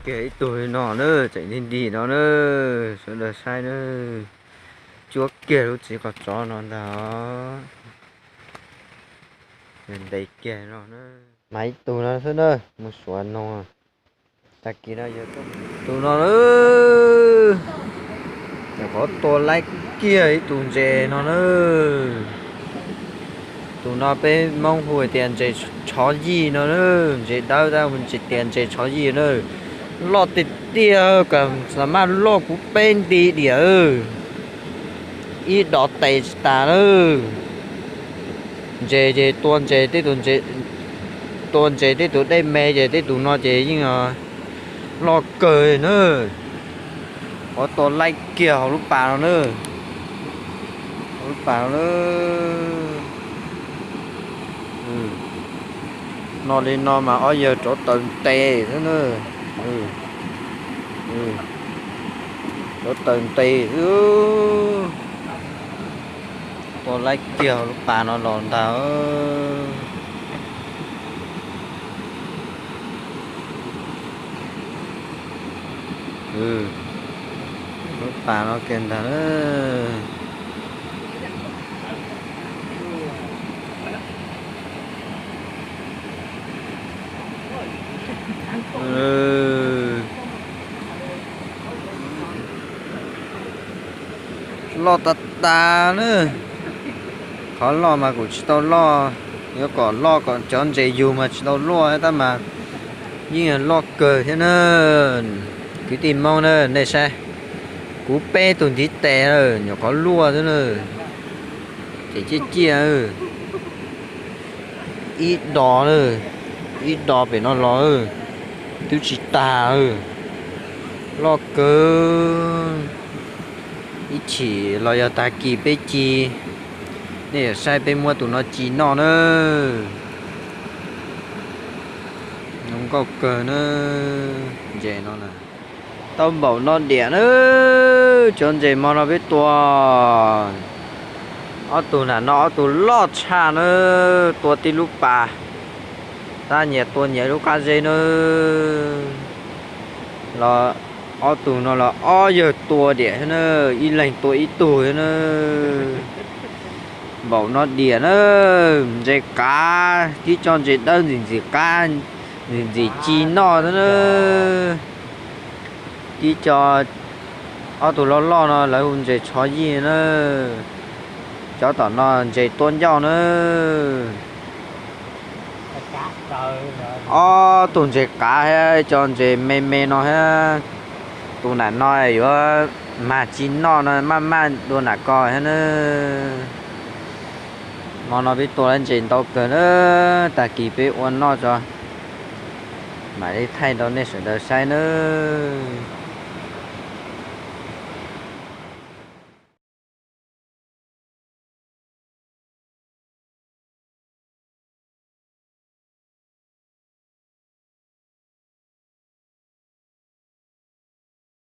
Kiag ib tug li no na, tseem nti nti no na, sawv daws saib na. Cuab kiag lub txiv qos tsov no ntag. Ntev kiag no na. Mas ib tug no xwb na, mus suav no. Tag kis no yog tus no na. Nyuam qhuav tua laib kiag ib tug ntses no na. Tus no peb Hmoob hu tias ntses tshov yij no na. Ntses dawb tab sis tias ntses tshov yij na. Loj tiag tiag, kam xa maj loj kuv peb nti diam. Ib dos tes tsis tas na. Ntses ces tua ntses tej tus, tua ntses tej tus dej me ces tej tus no ces yeej loj kawg na. Qhov tua laib kiag hauv lub pas no na. Hauv lub pas no na. No li no mas ob yawg rauv taws ntes xwb na. Rauv taws ntes xwb. Tua laib kiag hauv lub pas no los ntag. Lub pas no kiag ntag. Loj tas tas na. Qhov loj mas kuj tsis tau loj, yuav kom loj kom cov ntses yug mas tsis tau luaj tab mas yeej loj kawg thiab na. Kwv tij Hmoob na, nej saib, kuv peb tus ntiv tes nyuam qhuav luaj xwb na. Ces ciaj ciaj, ib dos, ib dos pem no los twb tsis tas, loj kawg. Ib chim los yog tag kis peb ci, nej yuav saib peb muab tus no ci noj na. Zoo nkauj kawg na, ntses no na. Tau npaum no diam na, cov ntses hmo no peb tua. Ob tug nram no ob tug loj tshaj na, tua tib lub pas, tab nyias tua nyias lub qab zeb na. Los ob tug no los ob yawg tua diam thiab na, ib leeg tua ib tug thiab na. Npaum no diam na, ntses qav, tib co ntses dawb ntxim ntxim qab, ntxim ntxim ci noj thiab na. Tib co, ob tug loj loj no lawv hu ntses tshov yij na. Cov tom no ntses tuab ncauj na. Ob tug ntses qav thiab co ntses me me no thiab. Tus nram no yuav mag ci noj no, maj maj dua nram ko thiab na. Hmo no peb tua lawv ntses ntau kawg na, tag kis peb ua noj tso, mam li thaij rau nej sawv daws saib nawb.